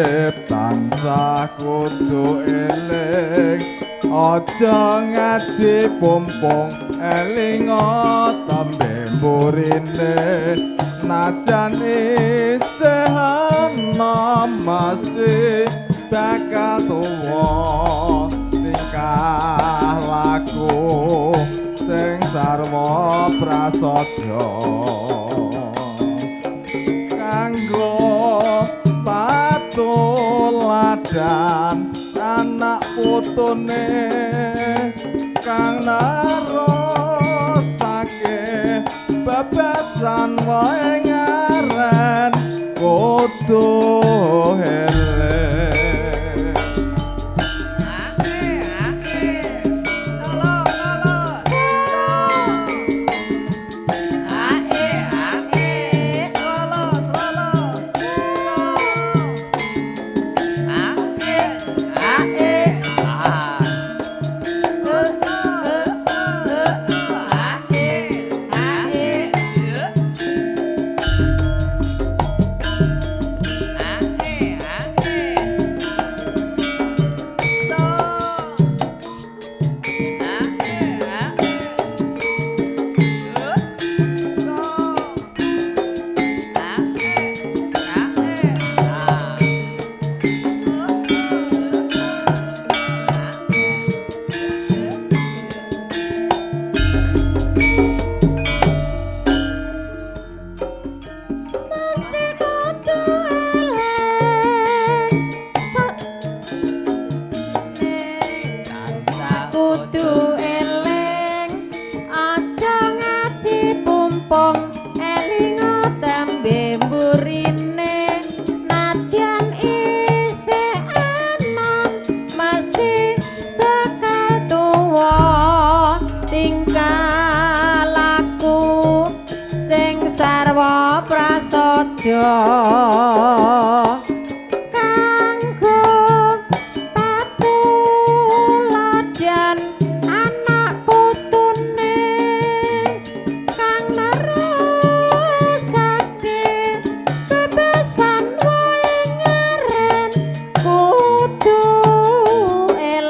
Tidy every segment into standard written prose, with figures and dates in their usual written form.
Urip tansah kudu eling, aja ngaji pumpung elinga tembe mburine. Najan isih ana mesti bakal tuwa, tingkah laku sing sarwa prasaja. Kanggo patuladan anak putune kang nerusake bebasan wae ngaren kudu eling. Kanggo patuladan anak putune kang nerusake bebasan wae ngaren kudu eling.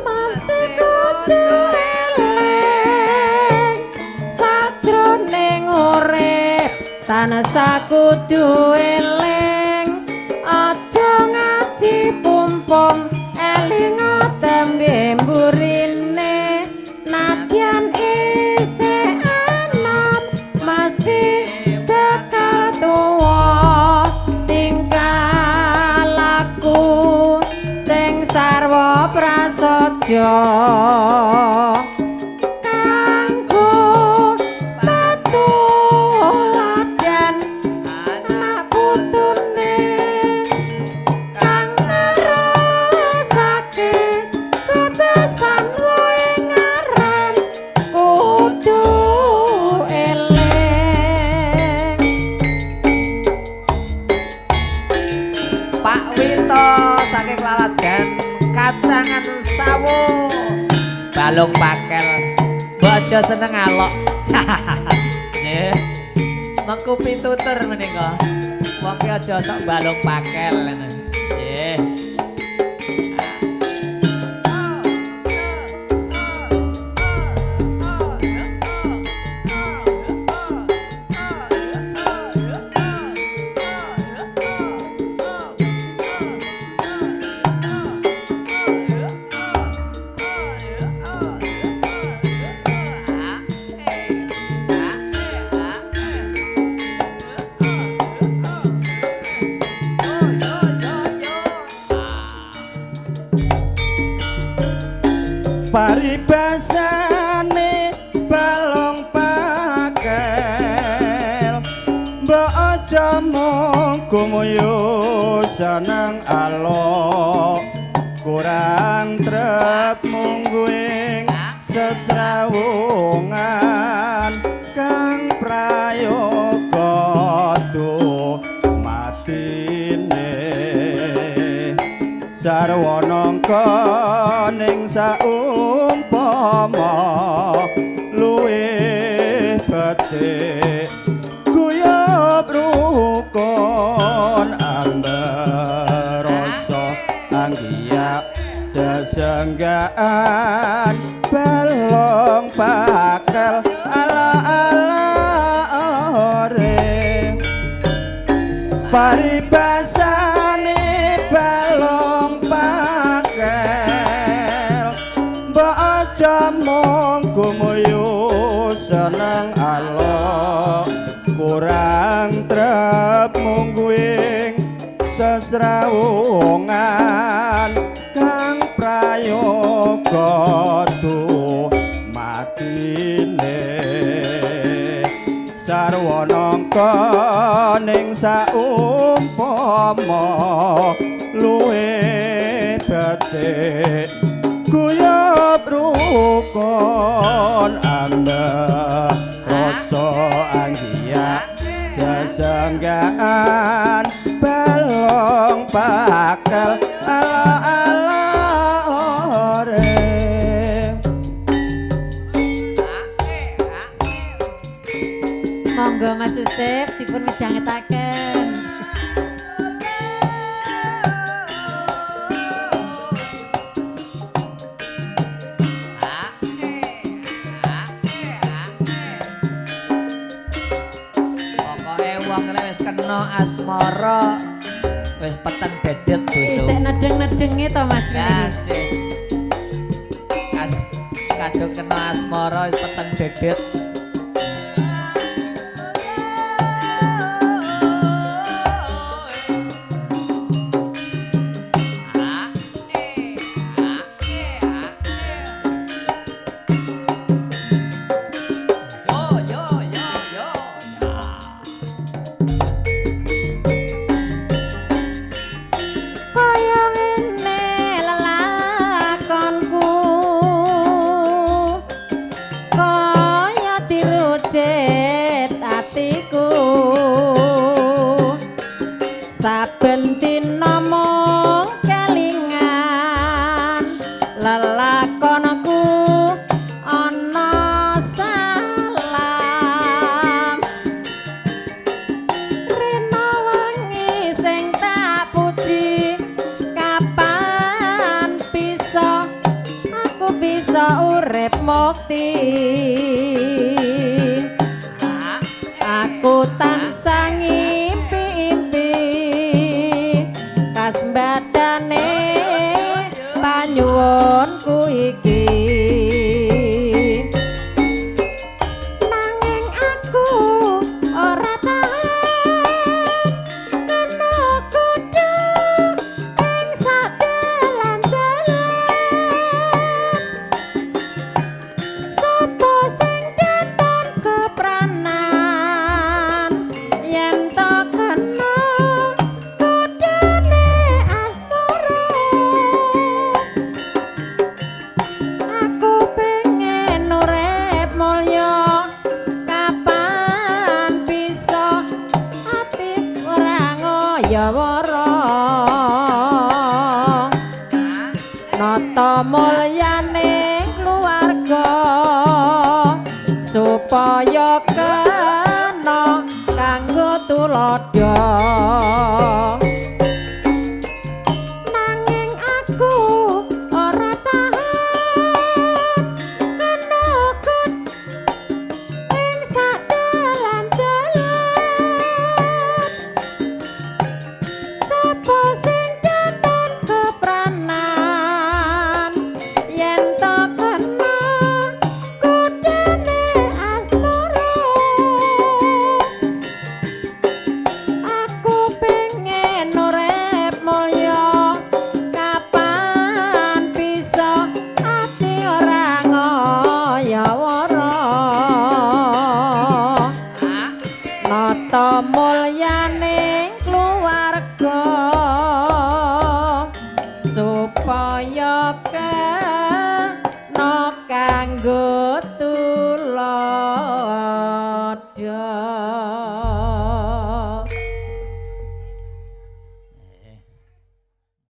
Mesti kudu eling sajroning urip, tansah kudu eling, aja ngaji pumpung elinga tembe mburine. Nadyan isih enom mesti bakal tuwa, tingkah laku sing sarwa prasaja. Kanggo patuladan anak putune kang nerusake bebasan wae ngaren kudu eling. Pak Wito saking Laladan kacangan sawo balung pakel mbok aja seneng alok. Nggih, mengku pitutur menika wong ki aja sok balung pakel ngono. Nggih. Paribasane balong pakel, mbok aja mung gumuyu seneng alok, kurang trep mungguing sesrawungan kang prayoga matine. Sarwa nangka ning saumpama luwih becik guyub rukun amber rasa anggiyak sesenggaan balong pakel ala ala ore. Paribasane balong pakel, mbok aja mung gumuyu seneng alok, kurang trep mungguing sesrawungan kang prayoga matine. Sarwa nangka ning saumpama luwih becik guyub rukun amber rasa anggiyak sesenggaan balong pakel ala ala ore. Monggo Mas Ucep dipun midhangetaken. Pokoke wong nek wis kena asmara wis peteng dedet bosok. Isih nedeng-nedenge to Mas niki. Kadung kena asmara wis peteng dedet. Saben dina mung kelingan lelakonku ana salam, rena wengi sing tak puji kapan bisa aku bisa urip mukti. Aku tansah ngimpi-impi kasembadane panyuwunku iki, nanging aku ora tahan kena godha ing sadalan-dalan. Sapa sing daton kepranan yen to kena godhane asmara. Aku pengen urip mulya kapan bisa ati ora ngoyawara. Nata mulyane keluarga supaya kena kanggo tuladha. Nanging aku ora tahan kena godha ing sadalan-dalan. Sapa sing daton kepranan yen to kena godhane asmara. Aku pengen Supaya kena kanggo